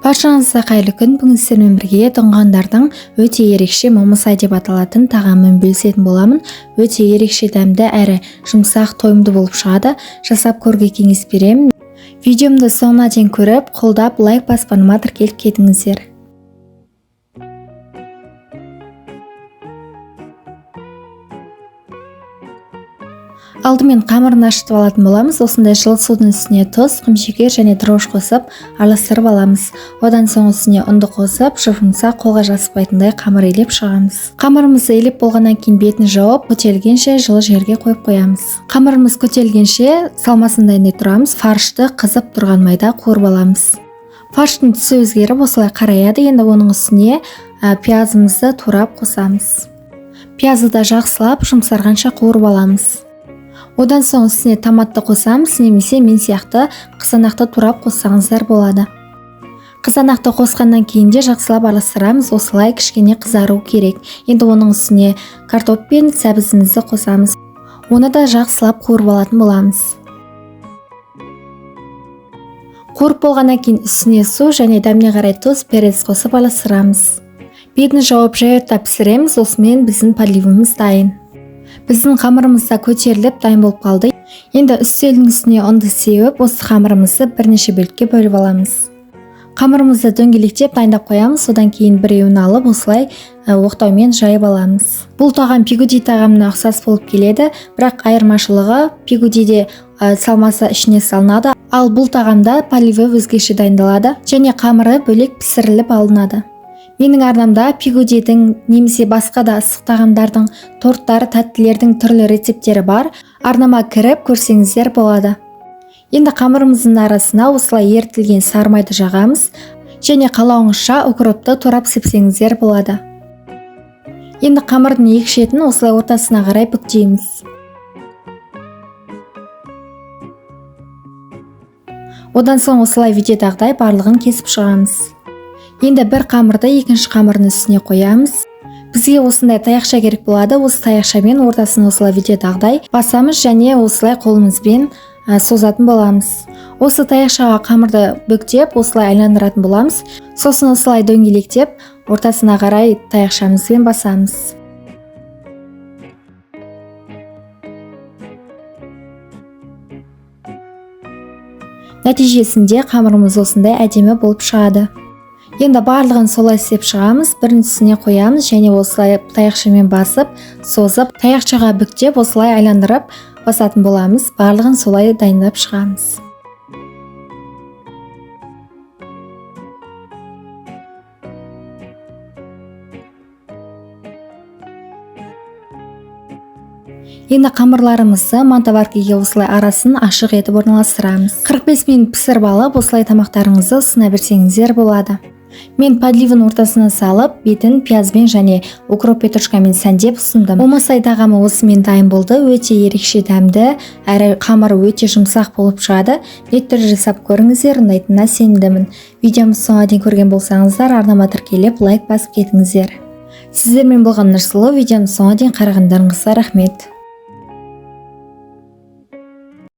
Баршаңызға қайырлы күн. Бүгін сіздермен бірге тұнғандардың өте ерекше момысай деп аталатын тағамын бөлісетін боламын. Өте ерекше дәмді әрі жұмсақ, тойымды болып шығады. Жасап көруге кеңес беремін. Видеомды соңына дейін көріп, қолдап, лайк басып, арнама тіркеліп кетіңіздер. Алдымен қамырын ашытып алатын боламыз. Осындай жылы судың үстіне тұз, құмшекер және дрожж қосып араластырып аламыз. Одан соң үстіне ұнды қосып, жұп-жұмсақ, қолға жабыспайтындай қамыр илеп шығамыз. Қамырымызды илеп болғаннан кейін бетін жауып, көтерілгенше жылы жерге қойып қоямыз. Қамырымыз көтерілгенше салмасын дайындай тұрамыз. Фаршты қызып тұрған майда қуырып аламыз. Фарштың түсі өзгеріп, осылай қараяды. Енді оның үстіне пиязымызды турап қосамыз. Пиязды да жақсылап жұмсарғанша қуырып аламыз. Одан соң үстіне томатты қосамыз, немесе мен сияқты қызанақты турап қоссаңыздар болады. Қызанақты қосқаннан кейін де жақсылап араластырамыз, осылай кішкене қызару керек. Енді оның үстіне картоп пен сәбізімізді қосамыз. Оны да жақсылап қуырып алатын боламыз. Қуырып болғаннан кейін үстіне су және дәміне қарай тұз, перец қосып араластырамыз. Бетін жауып жай отта пісіреміз. Осымен біздің подливіміз дайын. Біздің қамырымыз да көтеріліп дайын болып қалды. Енді үстелдің үстіне ұнды сеуіп, осы қамырымызды бірнеше бөлікке бөліп аламыз. Қамырымызды дөңгелектеп дайындап қоямыз. Содан кейін біреуін алып, осылай оқтаумен жайып аламыз. Бұл тағам пигуди тағамына ұқсас болып келеді, бірақ айырмашылығы пигудиде салмасы ішіне салынады, ал бұл тағамда поливі өзгеше дайындалады және қамыры бөлек пісіріліп алынады. Менің арнамда пигудидің немесе басқа да ыстық тағамдардың, торттар, тәттілердің түрлі рецепттері бар. Арнама кіріп көрсеңіздер болады. Енді қамырымыздың арасына осылай ерітілген сары майды жағамыз және қалауыңызша укропты турап сепсеңіздер болады. Енді қамырдың екі шетін осылай ортасына қарай бүктейміз. Одан соң осылай видеодағыдай барлығын кесіп шығамыз. Енді бір қамырды екінші қамырдың үстіне қоямыз. Бізге осындай таяқша керек болады. Осы таяқшамен ортасын осылай видеодағыдай басамыз және осылай қолымызбен созатын боламыз. Осы таяқшаға қамырды бүктеп, осылай айландыратын боламыз. Сосын осылай дөңгелектеп, ортасына қарай таяқшамызбен басамыз. Нәтижесінде қамырымыз осындай әдемі болып шығады. Енді барлығын солай істеп шығамыз. Біріншісіне қоямыз және осылай таяқшамен басып, созып, таяқшаға бүктеп, осылай айландырып басатын боламыз. Барлығын солай дайындап шығамыз. Енді қамырларымызды мантоваркаге осылай арасын ашық етіп орналастырамыз. 45 минут пісіріп алып, осылай тамақтарыңызды ұсына берсеңіздер болады. Мен подливін ортасына салып, бетін пиязбен және укроп петрушкамен сәндеп ұсындым. Момысай тағамы осымен дайын болды. Өте ерекше дәмді, әрі қамыры өте жұмсақ болып шығады. Міндетті түрде жасап көріңіздер, ұнайтынына сенімдімін. Видеомызды соңына дейін көрген болсаңыздар, арнама тіркеліп, лайк басып кетіңіздер. Сіздермен болған Нұрсұлу. Видеоны соңына дейін қарағандарыңызға рахмет.